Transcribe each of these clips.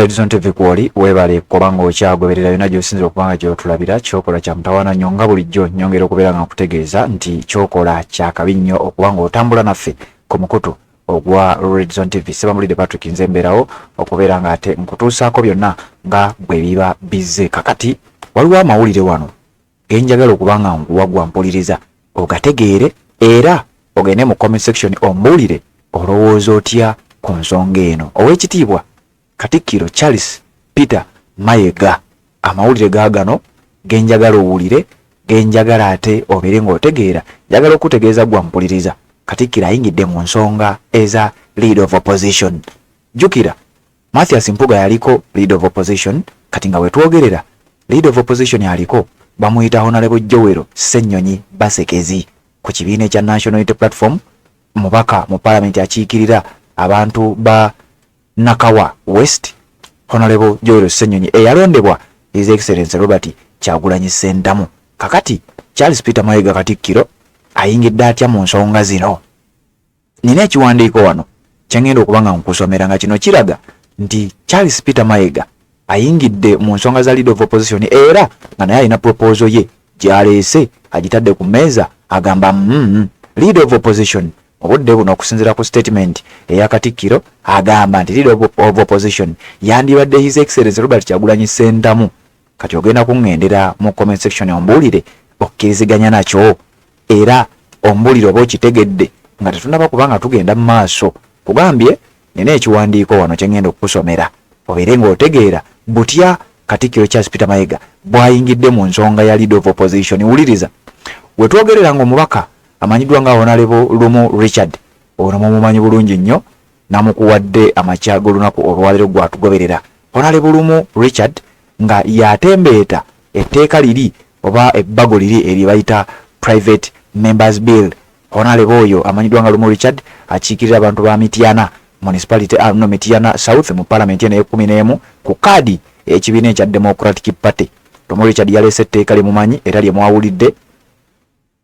Redzone TV kwoli, weebale kubanga okyagoberera yonna gy'osinzira okuba nga gy'otulabira. Kyokola kya mutawaana nnyo. Nga bulijjo nnyongera okubeera nga nkutegeeza nti kyokola kya kabi nnyo okuba nga otambula naffe ku mukutu ogwa Redzone TV. Sebamulidde Patrick, nze mbeerawo okubeera nga ate nkutuusaako byonna nga bwe biba bizze. Kakati waliwo amawulire wano genjagala okuba nga nkuwa, gwa mpuliriza, ogategeere era ogende mu comment section ombuulire olowooza otya ku nsonga eno. Oweekitiibwa Katikkiro Charles Peter Mayiga, amawulire gaagano genjagala owulire, genjagala ate obeere ng'otegeera. Njagala okutegeeza gwa mpuliriza, Katikkiro ayingidde mu nsonga eza lead of opposition. Jjukira Mathias Mpuga yaliko leader of opposition. Kati nga wetwogerera, leader of opposition aliko bamuyita Honorable Joel Ssenyonyi Basekezi ku kibiina ekya National Unity Platform, mubaka mu parliament akiikirira abantu ba Nakawa West. Honorable Joel Ssenyonyi eyalondebwa His Excellency Robert Kyagulanyi Ssentamu. Kakati Charles Peter Mayiga Katikkiro ayingidde atya mu nsonga zino? Nina ekiwandiiko wano kyengenda okuba nga nkusomera, nga kino kiraga nti Charles Peter Mayiga ayingidde mu nsonga za leader of opposition, era nga naye alina proposal ye gyaleese, agitadde ku mmeeza. Agamba leader of opposition mu budde buno, okusinziira ku statement eya Katikkiro, agamba nti leader of opposition yandibadde His Excellency Robert Kyagulanyi Ssentamu. Kati ogenda kuŋŋendera mu comment section ombuulire okkiriziganya nakyo, era ombuulire oba okitegedde. Nga tetunaba kubanga tugenda mu maaso, kugambye nina ekiwandiiko wano kye ŋŋenda okukusomera obeere ng'otegeera butya Katikkiro Charles Peter Mayiga bw'ayingidde mu nsonga ya leader of opposition. Wuliriza, wetwogerera nga omubaka amanyiddwa nga Honorable Lumu Richard, ono mumumanyi bulungi nnyo, namukuwadde amakya g'olunaku olwaleero gwatugoberera. Honorable Lumu Richard nga yatembeeta etteeka liri oba ebbago liri erye bayita Private Members Bill. Honorable oyo amanyiddwa nga Lumu Richard akiikirira abantu ba Mityana Municipality, no, Mityana South mu palamenti eno ey'e11 ku kaadi ey'ekibiina ekya Democratic Party. Lumu Richard yaleese etteeka lyemumanyi era lye mwawulidde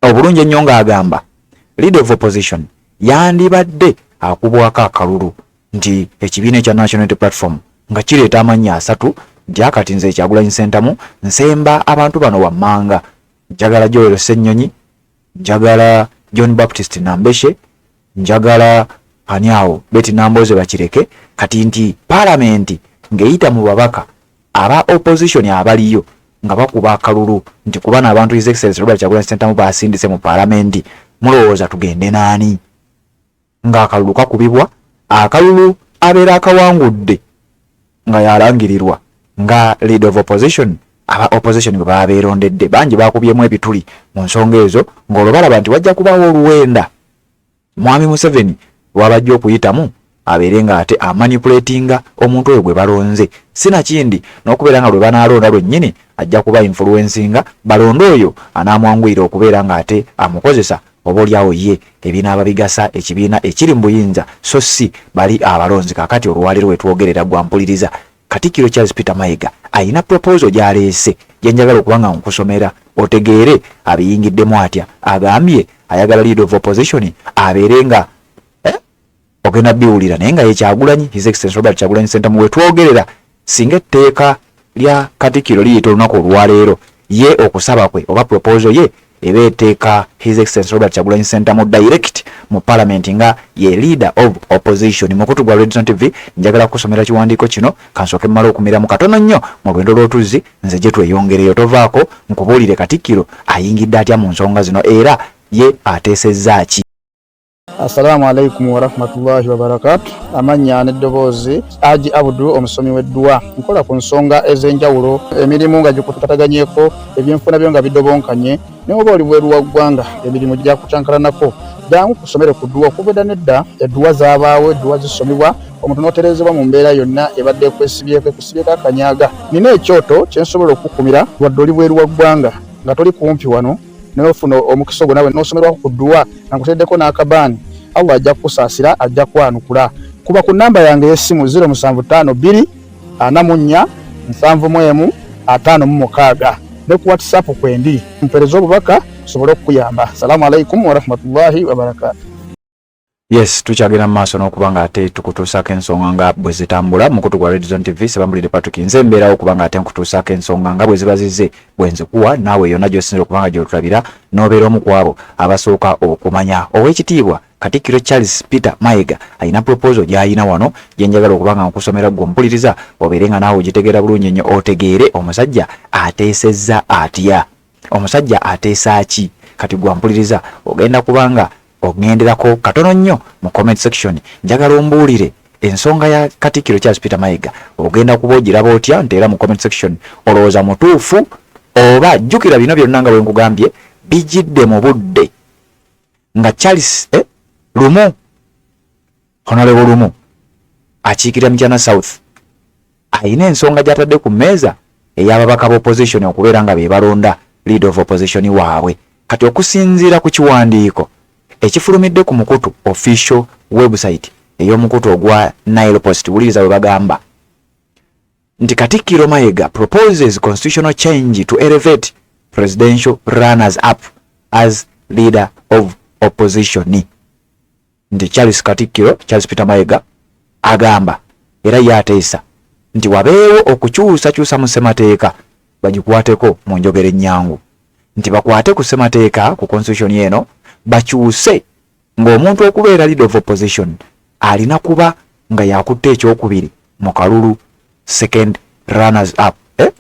obulungi ennyo, ng'agamba leader of opposition yandibadde akubwako akalulu, nti ekibiina ekya National Unity Platform nga kireeta amannya asatu, nti akati nze Kyagulanyi Ssentamu nsemba abantu bano wammanga: njagala Joel Ssenyonyi, njagala John Baptist Nambeshe, njagala ani awo, Betty Nambooze Bakireke. Kati nti paalamenti ng'eyita mu babaka aba opposition abaliyo nga bakuba akalulu nti kuba n'abantu His Excellency Robert Kyagulanyi Ssentamu basindise mu paalamenti, mulowooza tugende naani? Ng'akalulu kakubibwa, akalulu abeera akawangudde nga yalangirirwa nga leader of opposition aba opposition bwe baba beerondedde. Bangi bakubyemu ebituli mu nsonga ezo, ng'olwo balaba nti wajja kubaawo oluwenda Mwami Museveni lwabajja okuyitamu abeere ng'ate amanipulatinga omuntu oyo gwe balonze, sinakindi n'okubeera nga lwe banaalonda lwennyini ajja kuba influencinga balonde oyo anaamwanguyira okubeera ng'ate amukozesa, oba oliawo ye ebinaaba bigasa ekibiina ekiri mu buyinza, so si bali abalonzi. Kaakati olwaleero wetwogerera, gwa mpuliriza, Katikkiro Charles Peter Mayiga ayina proposal gy'aleese gye njagala okuba nga nkusomera otegeere abiyingiddemu atya. Agambye ayagala leader of opposition abeere nga ogenda biwulira, naye nga ye Kyagulanyi, His Excellency Robert Kyagulanyi Ssentamu. Wetwogerera, singa etteeka lya Katikkiro liyita olunaku olwaleero, ye okusaba kwe oba proposal ye eba eteeka His Excellency Robert Kyagulanyi Ssentamu direct mu parliament nga ye leader of opposition. Mukutu gwa Redzone TV, njagala kusomera kiwandiiko kino. Kansooke mmale okumiramu katono nnyo mu lwendo lw'otuzzi, nze gye tweyongereyo. Tovaako, nkubuulire Katikkiro ayingidde atya mu nsonga zino era ye ateesezza ki. Assalamu alaikum warahmatullahi wabarakatu. Amannya n'eddoboozi, Aji Abudu, omusomi w'edduwa. Nkola ku nsonga ez'enjawulo, emirimu nga gikutataganyeko, ebyenfuna byo nga bidobonkanye, ne oba oli bweru wa ggwanga, emirimu gyakucankalanako, jangu kusomere ku dduwa. Okuva edda n'edda edduwa zaabaawo, edduwa zisomebwa omuntu n'otereezebwa mu mbeera yonna ebadde ekwesibyeko, ekusibyeko akanyaga. Nina ekyoto kye nsobola okukukumira wadde oli bweru wa ggwanga, nga toli kumpi wano, n'ofuna omukisa ogwo nawe n'osomerwako ku dduwa nga nkuteereddeko n'akabaani. Allah ajja kukusaasira, ajja kwanukula. Kuba ku nnamba yange ey'essimu 0752 44 71 56 ne ku WhatsApp kwendi, mpeereza obubaka nsobole okukuyamba. Salaamu alaikum warahmatullahi wabarakaatu. Yes, tukyagenda mu maaso n'okuba nga ate tukutuusaako ensonga nga bwe zitambula mukutu gwa Red Zone TV. Sebambulire Patrick, nze mbeerawo okuba nga ate nkutuusaako ensonga nga bwe ziba zizze, bwe nzikuwa naawe yonna gy'osinzira okuba nga gy'otulabira n'obeera omu ku abo abasooka okumanya. Oweekitiibwa Katikkiro Charles Peter Mayiga alina proposal gy'alina wano gye njagala okuba nga nkusomera ggwe ompuliriza, obeere nga naawe ogitegeera bulungi nnyo, otegeere omusajja ateesezza atya, omusajja ateesa ki. Kati gwe ampuliriza ogenda kubanga oŋŋenderako katono nnyo mu comment section, njagala ombuulire ensonga ya Katikkiro Charles Peter Mayiga ogenda kuba ogiraba otya, nti era mu comment section olowooza mutuufu oba. Jjukira bino byonna nga bwe nkugambye bijjidde mu budde nga Charles Lumu, Honorable Lumu akiikirira Mityana South, ayina ensonga gy'atadde ku mmeeza ey'ababaka b'opposition okubeera nga be balonda leader of opposition waabwe. Kati okusinziira ku kiwandiiko ekifulumidde ku mukutu official website ey'omukutu ogwa Nile Post, wuliriza bwe bagamba nti Katikkiro Mayiga proposes constitutional change to elevate presidential runners up as leader of opposition, nti Charles Katikkiro Charles Peter Mayiga agamba era ye ateesa nti wabeewo okukyusakyusa mu ssemateeka, bagikwateko mu njogera ennyangu nti bakwate ku ssemateeka, ku constitution eno bakyuse ng'omuntu okubeera leader of opposition alina kuba nga yakutte ekyokubiri mu kalulu, second runners up, eh?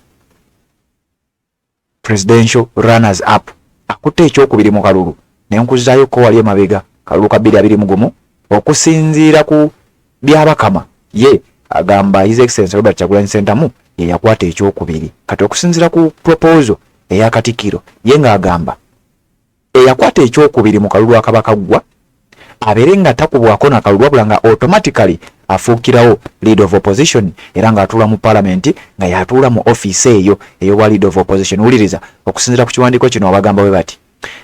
Presidential runners up akutte ekyokubiri mu kalulu. Nenkuzaayo ko wali emabega kalulu ka 2021, okusinziira ku Byabakama, ye agamba His Excellency Robert Kyagulanyi Ssentamu ye yakwata ekyokubiri. Kati okusinziira ku proposal eya Katikkiro, ye ng'agamba eyakwata ekyokubiri mu kalulu akabakaggwa abeere nga takubwako na kalulu, wabula nga automatically afuukirawo leader of opposition era ng'atuula mu parliament nga yatuula mu office eyo ey'obwa leader of opposition. Wuliriza, okusinziira ku kiwandiiko kino abagamba bwe bati: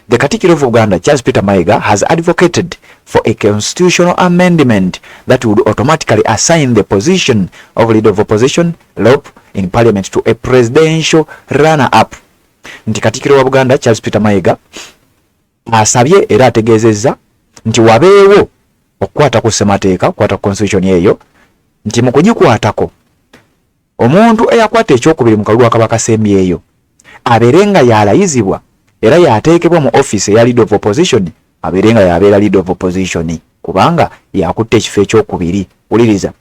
The Katikkiro of Uganda, Charles Peter Mayiga, has advocated for a constitutional amendment that would automatically assign the position of leader of opposition, LOP, in parliament to a presidential runner-up. Nti Katikkiro wa Buganda Charles Peter Mayiga asabye era ategeezezza nti wabeewo okukwata ku ssemateeka, okukwata ku constitution eyo, nti mu kugikwatako omuntu eyakwata ekyokubiri mu kalulu akaba kasembyeyo abeere nga yalayizibwa era yateekebwa mu office eya leader of opposition, abeere nga yabeera leader of opposition kubanga yakutte ekifo ekyokubiri. Wuliriza,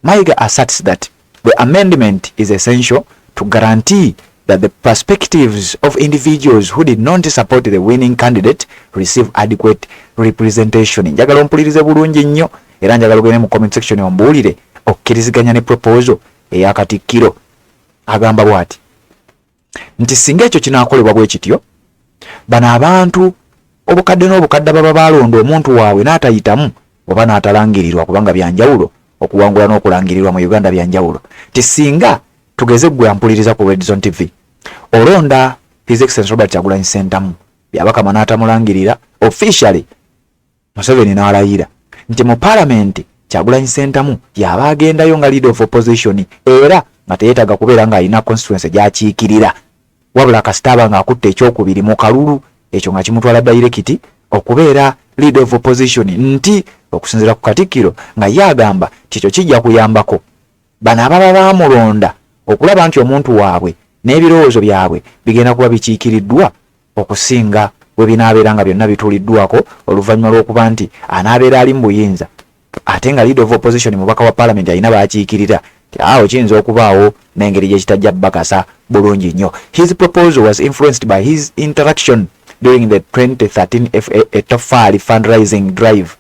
Mayiga asserts that the amendment is essential to guarantee that the perspectives of individuals who did not support the winning candidate receive adequate representation. Njagala ompulirize bulungi nnyo era njagala ogende mu comment section ombuulire okkiriziganya ne proposal eya Katikkiro. Agamba bw'ati nti singa ekyo kinaakolebwa bwe kityo, bano abantu obukadde n'obukadde ababa balonda omuntu waabwe n'atayitamu oba n'atalangirirwa, kubanga byanjawulo okuwangula n'okulangirirwa mu Uganda byanjawulo, ti singa tugeze gwe ampuliriza ku Red Zone TV olonda His Excellency Robert Kyagulanyi Ssentamu, Byabakama n'atamulangirira officially, Museveni n'alayira nti mu paalamenti Kyagulanyi Ssentamu yaba agendayo nga leader of opposition era nga teyeetaaga kubeera ng'alina constituency gy'akiikirira, wabula kasita aba ng'akutte ekyokubiri mu kalulu ekyo nga kimutwala direct okubeera leader of opposition, nti okusinziira ku Katikkiro nga ye agamba nti ekyo kijja kuyambako bano ababa baamulonda okulaba nti omuntu waabwe n'ebirowoozo byabwe bigenda kuba bikiikiriddwa okusinga bwe binaabeera nga byonna bituuliddwako oluvannyuma lw'okuba nti anaabeera ali mu buyinza ate nga leader of opposition mubaka wa parliament alina baakiikirira, ti awo kiyinza okubaawo n'engeri gye kitajja bakasa bulungi nnyo. His proposal was influenced by his interaction during the 2013 Ettoffaali fundraising drive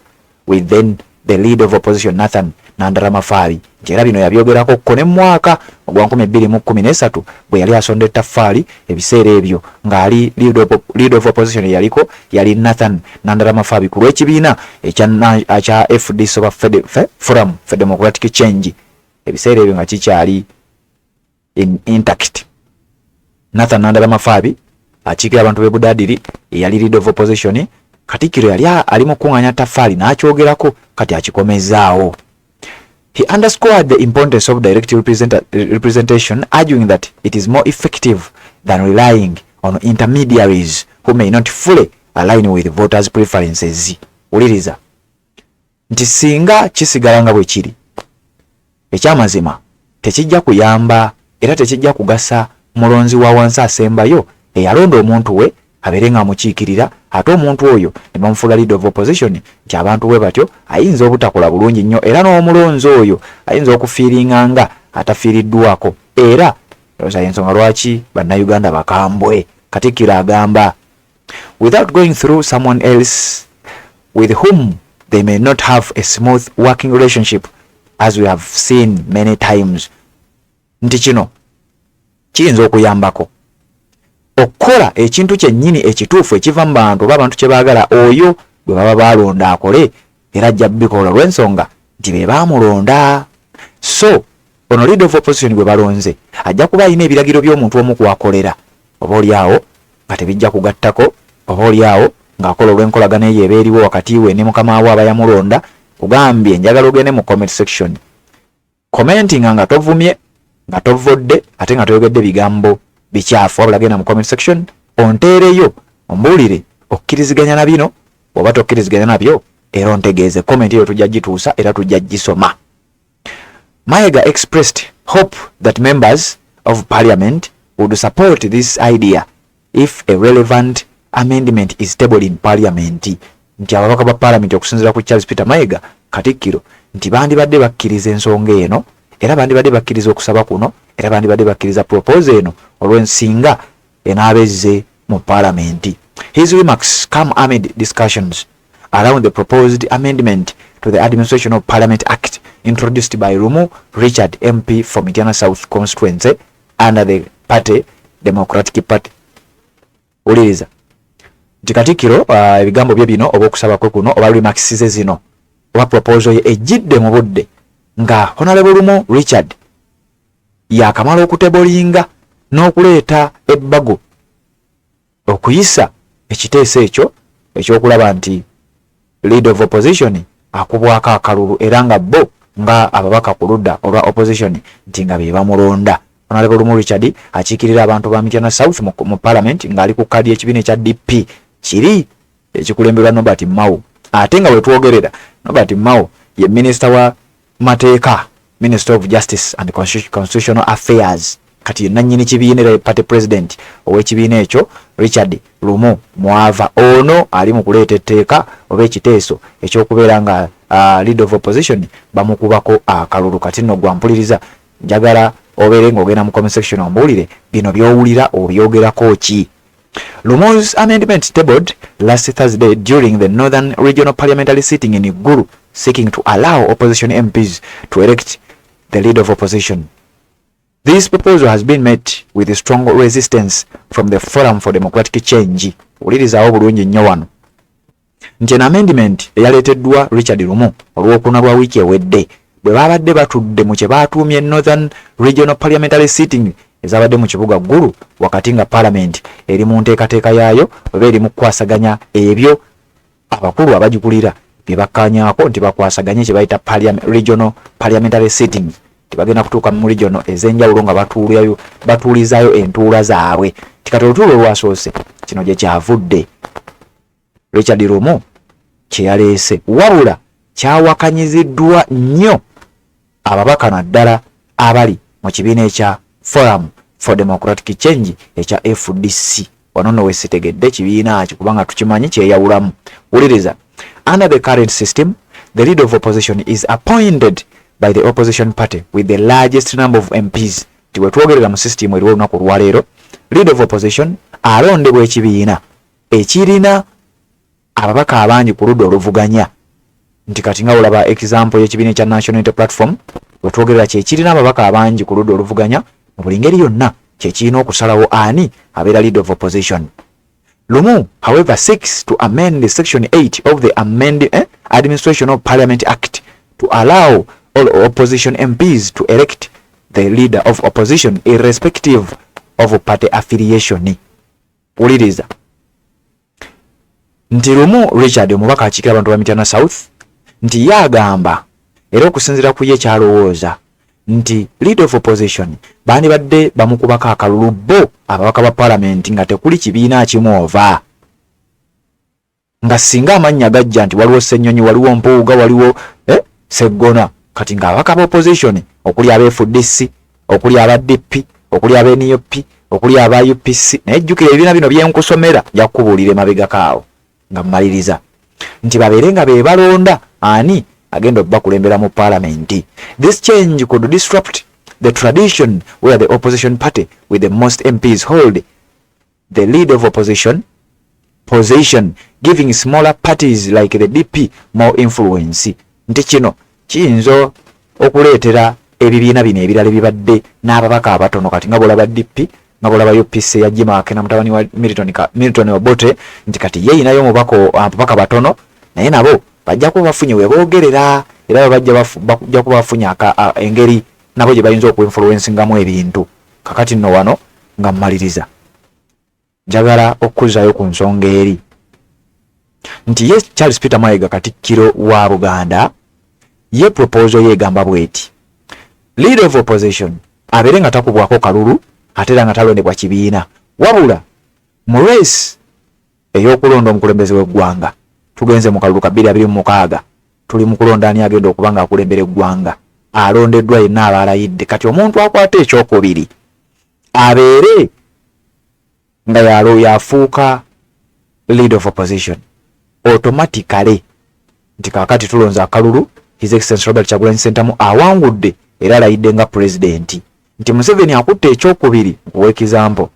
with then the leader of opposition, Nathan Nandala Mafabi, nti era bino yabyogerako ko ne mwaka ogwa 2013 bwe yali asonda ettaffaali. Ebiseera ebyo ng'ali leader of opposition yaliko yali Nathan Nandala Mafabi ku lw'ekibiina ekya FDC oba Forum for Democratic Change, ebiseera ebyo nga kikyali intact. Nathan Nandala Mafabi akiikira abantu b'e Budadiri eyali leader of opposition. Katikkiro yali ali mu kuŋŋaanya taffaali n'akyogerako, kati akikomezaawo. He underscored the importance of direct representation, arguing that it is more effective than relying on intermediaries who may not fully align with voters' preferences. Wuliriza. Nti singa kisigala nga bwe kiri, ekyamazima tekijja kuyamba era tekijja kugasa mulonzi wa wansi asembayo eyalonda omuntu we abeere ng'amukiikirira, ate omuntu oyo ne bamufuula leader of opposition, nti abantu bwe batyo ayinza obutakola bulungi nnyo, era n'omulonzi oyo ayinza okufiiringa nga atafiiriddwako. Era ndowooza y'ensonga lwaki Bannayuganda bakambwe. Katikkiro agamba, without going through someone else with whom they may not have a smooth working relationship, as we have seen many times. Nti kino kiyinza okuyambako okukola ekintu kyennyini ekituufu ekiva mu bantu oba abantu kye baagala oyo gwe baba baalonda akole, era ajja bikola olw'ensonga nti be baamulonda. So ono leader of opposition gwe balonze ajja kuba alina ebiragiro by'omuntu omu kwakolera, oba oli awo nga tebijja kugattako, oba oli awo ng'akola olw'enkolagana eyo eba eriwo wakati we ne mukama we aba yamulonda. Kugambye, njagala ogende mu comment section, commentinga nga tovumye, nga tovodde, ate nga toyogedde bigambo bikyafu, wabula genda mu comment section onteereyo ombuulire okkiriziganya na bino oba tokkiriziganya nabyo, era ontegeeze. Comment eyo tujja gituusa era tujja gisoma. Mayiga expressed hope that members of parliament would support this idea if a relevant amendment is tabled in parliament. Nti ababaka ba parliament, okusinziira ku Charles Peter Mayiga Katikkiro, nti bandibadde bakkiriza ensonga eno, era bandibadde bakkiriza okusaba kuno, era bandibadde bakkiriza proposal eno olw'ensinga enaaba ezze mu parliament. His remarks come amid discussions around the proposed amendment to the Administration of Parliament Act introduced by Lumu Richard, MP for Mityana South constituency under the party Democratic Party. Wuliriza nti Katikkiro, ebigambo bye bino oba okusaba kwe kuno oba remarks ze zino oba proposal ye ejjidde mu budde nga Honorable Lumu Richard yakamala okutablinga n'okuleeta ebbago okuyisa ekiteeso ekyo ekyokulaba nti leader of opposition akubwako akalulu, era nga bo nga ababaka ku ludda olwa opposition nti nga be bamulonda. Honorable Lumu Richard akiikirira abantu ba Mityana South mu parliament ng'ali ku kaadi y'ekibiina ekya DP kiri ekikulemberwa Norbert Mao, ate nga wetwogerera Norbert Mao ye minisita wa mateeka, Minister of Justice and Constitutional Affairs. Kati nannyini kibiina era party president ow'ekibiina ekyo Richard Lumu Mwava ono ali mu kuleeta etteeka oba ekiteeso ekyokubeera nga leader of opposition bamukubako akalulu. Kati nno gwampuliriza, njagala obeere ng'ogenda mu comment section ombuulire bino by'owulira obyogerako ki. Lumu's amendment, tabled last Thursday during the Northern Regional Parliamentary sitting in Gulu, seeking to allow opposition MPs to elect the leader of opposition. This proposal has been met with strong resistance from the Forum for Democratic Change. Wulirizaawo bulungi nnyo wano nti eno amendment eyaleeteddwa Richard Lumu olwokuna lwa wiiki ewedde bwe baabadde batudde mu kye baatuumye Northern Regional Parliamentary sitting ezabadde mu kibuga Ggulu, wakati nga parliament eri mu nteekateeka yaayo oba eri mu kukwasaganya ebyo abakulu abagikulira bye bakkaanyaako nti bakwasaganye kye bayita regional parliamentary sittings, nti bagenda kutuuka mu region ez'enjawulo nga batuulayo, batuulizaayo entuula zaabwe. Ti kati olutuula olwasoose kino gye kyavudde, Richard Lumu kye yaleese, wabula kyawakanyiziddwa nnyo ababaka, naddala abali mu kibiina ekya Forum for Democratic Change ekya FDC. Wano nno wesitegedde kibiina ki, kubanga tukimanyi kyeyawulamu. Wuliriza, under the current system, the leader of opposition is appointed by the opposition party with the largest number of MPs. Ti wetwogerera mu system eriwo olunaku olwaleero, leader of opposition alondebwa ekibiina ekirina ababaka abangi ku ludda oluvuganya. Nti kati nga olaba example y'ekibiina ekya National Unity Platform, wetwogerera kyekirina ababaka abangi ku ludda oluvuganya, mu buli ngeri yonna kyekirina okusalawo ani abeera leader of opposition. Lumu, however, seeks to amend section 8 of the Administration of Parliament Act to allow all opposition MPs to elect the leader of opposition irrespective of party affiliation. Wuliriza nti Lumu Richard, omubaka akiikira abantu ba Mityana South, nti ye agamba era okusinziira ku ye kyalowooza nti leader of opposition bandibadde bamukubako akalulu bo ababaka ba palamenti nga tekuli kibiina kimwova. Nga singa amannya gajja nti waliwo Ssenyonyi, waliwo Mpuuga, waliwo Seggona, kati ng'ababaka ba opposition okuli aba FDC, okuli aba DP, okuli aba NUP, okuli aba UPC, naye jjukira ebibiina bino byenkusomera nja kukubuulira emabegako awo nga mmaliriza nti babeere nga be balonda ani agenda okubakulembera mu palamenti. This change could disrupt the tradition where the opposition party with the most MPs hold the lead of opposition position, giving smaller parties like the DP more influence. Nti kino kiyinza okuleetera ebibiina bino ebirala ebibadde n'ababaka abatono, kati nga bwolaba DP, nga bwolaba UPC ya Jim Akena mutabani wa Milton Obote, nti kati ye yinayo omubaka, ababaka batono, naye nabo bajja kuba bafunye we boogerera, era bajja kuba bafunye engeri nabo gye bayinza okuinfluencingamu ebintu. Kakati nno wano nga mmaliriza, njagala okukuzaayo ku nsonga eri nti ye Charles Peter Mayiga, katikkiro wa Buganda, ye proposal ye egamba bweti: leader of opposition abeere nga takubwako kalulu ate era nga talondebwa kibiina, wabula mu race ey'okulonda omukulembeze w'eggwanga, tugenze mu kalulu ka 2026, tuli mu kulonda ani agenda okuba nga akulembera eggwanga, alondeddwa yenna aba alayidde, kati omuntu akwata ekyokubiri abeere nga yalo yafuuka lead of opposition automatically, nti kaakati tulonze akalulu, His Excellency Robert Kyagulanyi Ssentamu awangudde era alayidde nga pulezidenti, nti Museveni akutte ekyokubiri. Nkuwa example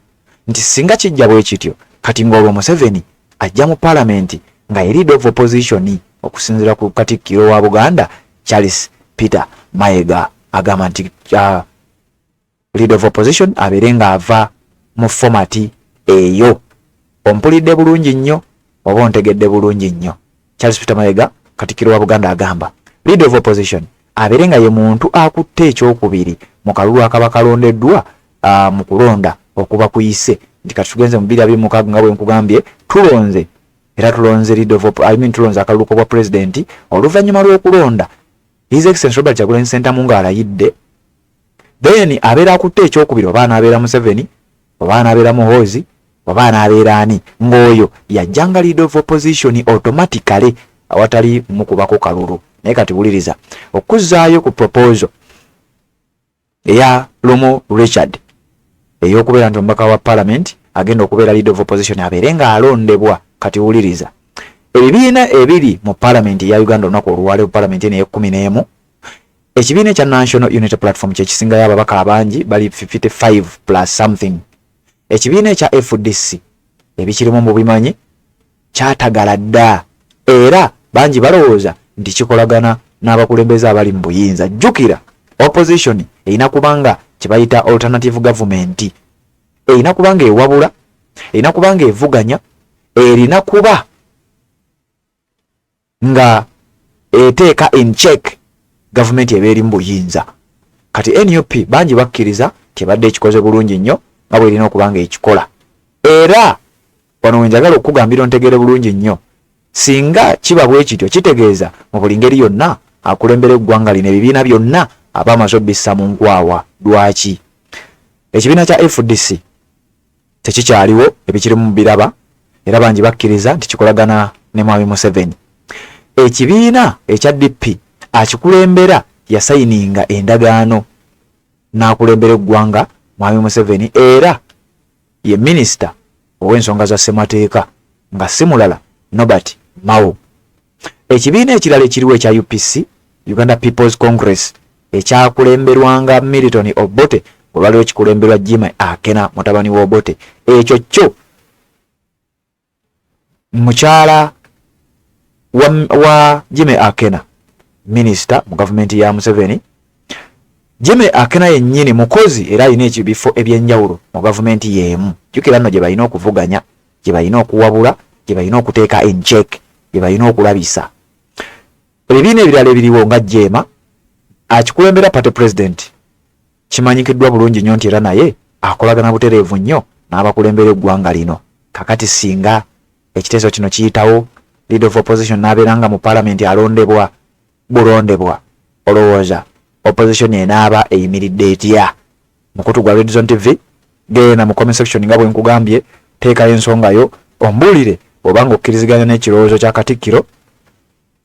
nti singa kijja bwe kityo, kati ng'olwo Museveni ajja mu palamenti nga ye leader of opposition. Okusinziira ku katikkiro wa Buganda Charles Peter Mayiga, agamba nti leader of opposition abeere ng'ava mu format eyo. Ompulidde bulungi nnyo oba ontegedde bulungi nnyo? Charles Peter Mayiga, katikkiro wa Buganda, agamba leader of opposition abeere nga ye muntu akutte ekyokubiri mu kalulu akaba kalondeddwa mu kulonda okuba kuyise, nti kati tugenze mu 2026, nga bwe nkugambye, tulonze era tulonze leader of, I mean, tulonze akalulu k'obwa pulezidenti. Oluvannyuma lw'okulonda His Excellency Robert Kyagulanyi Ssentamu ng'alayidde, then abeera akutte ekyokubiri, oba anaabeera Museveni, oba anaabeera Muhoozi, oba anaabeera ani, ng'oyo yajjanga leader of opposition automatically awatali mukubako kalulu. Naye kati wuliriza okuzzaayo ku proposal eya Lumu Richard ey'okubeera nti omubaka wa parliament agenda okubeera leader of opposition abeere ng'alondebwa. Kati wuliriza, ebibiina ebiri mu parliament ya Uganda olunaku olwaleero, parliament eno ey'e11, ekibiina ekya National Unity Platform kyekisingayo ababaka abangi, bali 55 plus something. Ekibiina ekya FDC ebikirimu mu bimanyi kyatagala dda, era bangi balowooza nti kikolagana n'abakulembeze abali mu buyinza. Jjukira opposition erina kubanga kye bayita alternative government, erina kubanga ewabula, erina kubanga evuganya, erina kuba nga eteeka in check gavumenti eba eri mu buyinza. Kati NUP bangi bakkiriza tebadde ekikoze bulungi nnyo nga bwerina okuba nga ekikola. Era wano wenjagala okukugambira ontegeere bulungi nnyo, singa kiba bwe kityo, kitegeeza mu buli ngeri yonna akulembera eggwanga lino ebibiina byonna aba amaze obissa mu nkwawa. Lwaki? Ekibiina kya FDC tekikyaliwo, ebikirimu biraba, era bangi bakkiriza nti kikolagana ne mwami Museveni. Ekibiina ekya DP akikulembera yasayininga endagaano n'akulembera eggwanga mwami Museveni, era ye minisita ow'ensonga za ssemateeka nga si mulala Norbert Mao. Ekibiina ekirala ekiriwo ekya UPC, Uganda People's Congress, ekyakulemberwanga Milton Obote, olwaliwo kikulemberwa Jimmy Akena mutabani wa Obote. Ekyo kyo mukyala wa Jimmy Akena minisita mu gavumenti ya Museveni. Jimmy Akena yennyini mukozi era alina ekibifo ebyenjawulo mu gavumenti y'emu. Jjukira nno gye balina okuvuganya, gye balina okuwabula, gye balina okuteeka in check, gye balina okulabisa. Ebibiina ebirala ebiriwo nga Jeema akikulembera party president kimanyikiddwa bulungi nnyo nti era naye akolagana butereevu nnyo n'abakulembera eggwanga lino. Kakati singa ekiteeso kino kiyitawo, leader of opposition n'abeera nga mu palamenti alondebwa bulondebwa, olowooza opposition enaaba eyimiridde etya? Mukutu gwa Red Zone TV, genda mu comment section nga bwe nkugambye, teekayo ensonga yo ombuulire. Bw'oba ng'okkiriziganya n'ekirowoozo kya Katikkiro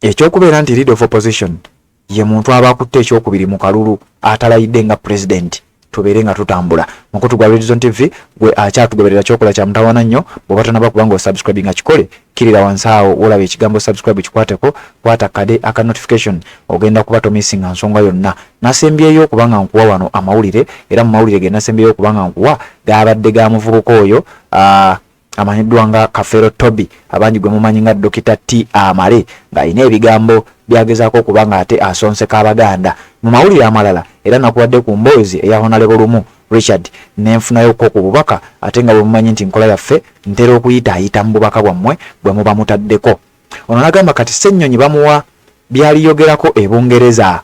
ekyokubeera nti leader of opposition ye muntu aba akutte ekyokubiri mu kalulu atalayidde nga pulezidenti, tubeere nga tutambula. Mukutu gwa Red Zone TV, gwe akyatugoberera kyokola kya mutawaana nnyo. Bw'oba tonaba kuba ng'osubscribe nga kikole, kkirira wansi awo wolaba ekigambo subscribe, kikwateko, kwata kade aka notification, ogenda kuba tomisinga nsonga yonna. Nasembyeyo okuba nga nkuwa wano amawulire, era mu mawulire ge nasembyeyo okuba nga nkuwa gabadde ga muvubuka oyo amanyiddwa nga Kafeero Toby, abangi gwe mumanyi nga Dokita T Amale, ng'alina ebigambo byagezaako okuba nga ate asonseka Abaganda. Mu mawulire amalala era nakuwadde ku mboozi eya Honalebo Lumu Richard nenfunayokko ku bubaka, ate nga bwe mumanyi nti nkola yaffe ntera okuyitaayita mu bubaka bwammwe bwe muba mutaddeko. Ono nagamba kati Ssennyonyi bamuwa byaliyogerako e Bungereza.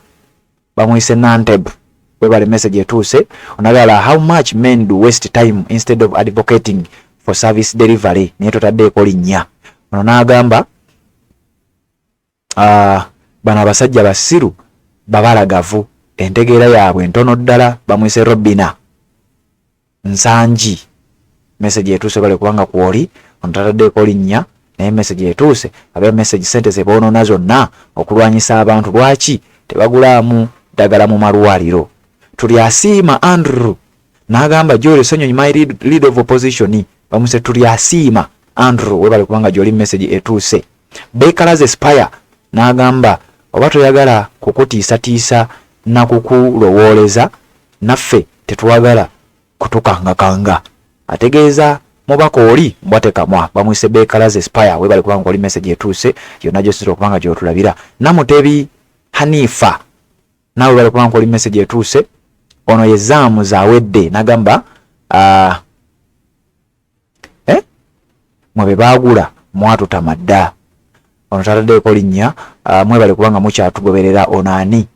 Bamuyise Nanteb, webale, message etuuse. Onagala how much men do waste time instead of advocating for service delivery, naye totaddeeko linnya. Ono n'agamba bano abasajja basiru babalagavu, entegeera yaabwe ntono ddala. Bamuyise Robina Nsangi, message etuuse, bale kubanga kwoli ono tataddeeko linnya naye message etuuse. Abe message, sente ze boonoona zonna okulwanyisa abantu, lwaki tebagulaamu ddagala mu malwaliro? Tuli asiima Andrew n'agamba Joel Ssenyonyi my lead of opposition. Bamuse tuli asiima Andrew, webale kubanga gyoli, message etuuse. Bekalaze Spire n'agamba oba toyagala kukutiisatiisa na kukulowooleza, naffe tetwagala kutukangakanga, ategeeza mubaka oli mbwatekamwa. Bamwise Bekalaze Spire, webale kubanga oli, message etuuse. Yonna gyosira okubanga gyotulabira. Namutebi Hanifa, naawe webale kubanga oli, message etuuse. Ono ye Zaamu Zawedde nagamba mwe be baagula mwatutama dda. Ono tataddeeko linnya. Mwebale kubanga mukyatugoberera. Ono ani?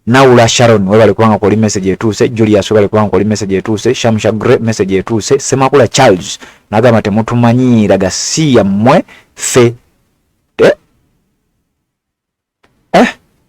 Naula Sharon, webale kubanga koli, message etuuse. Julius, webale kubanga koli, message etuuse. Shamsha Gre, message etuuse. Semakula Charles nagamba temutumanyiira gasiya mmwe ffe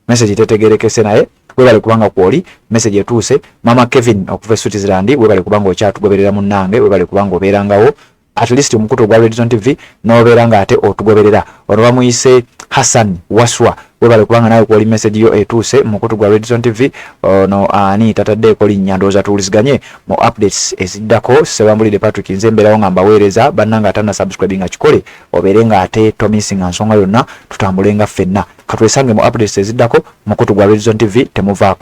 message tetegerekese naye webale kubanga kwoli, message etuuse. Mama Kevin okuva e Switzerland, webale kubanga okyatugoberera munnange, webale kubanga obeerangawo at least omukutu ogwa Red Zone TV n'obeera nga ate otugoberera. Ono bamuyise Hassan Waswa, webale kubanga nawe kwoli, message yo etuuse mukutu gwa Red Zone TV. Ono ani tataddeeko linnya, ndowooza tuwuliziganye mu updates eziddako. Sebambulidde Patrick, nze mbeerawo nga mbaweereza. Bannanga atanna subscribe nga kikole, obeere nga ate tomisinga nsonga yonna, tutambule nga ffenna. Katwesange mu updates eziddako mukutu gwa Red Zone TV, temuvaako.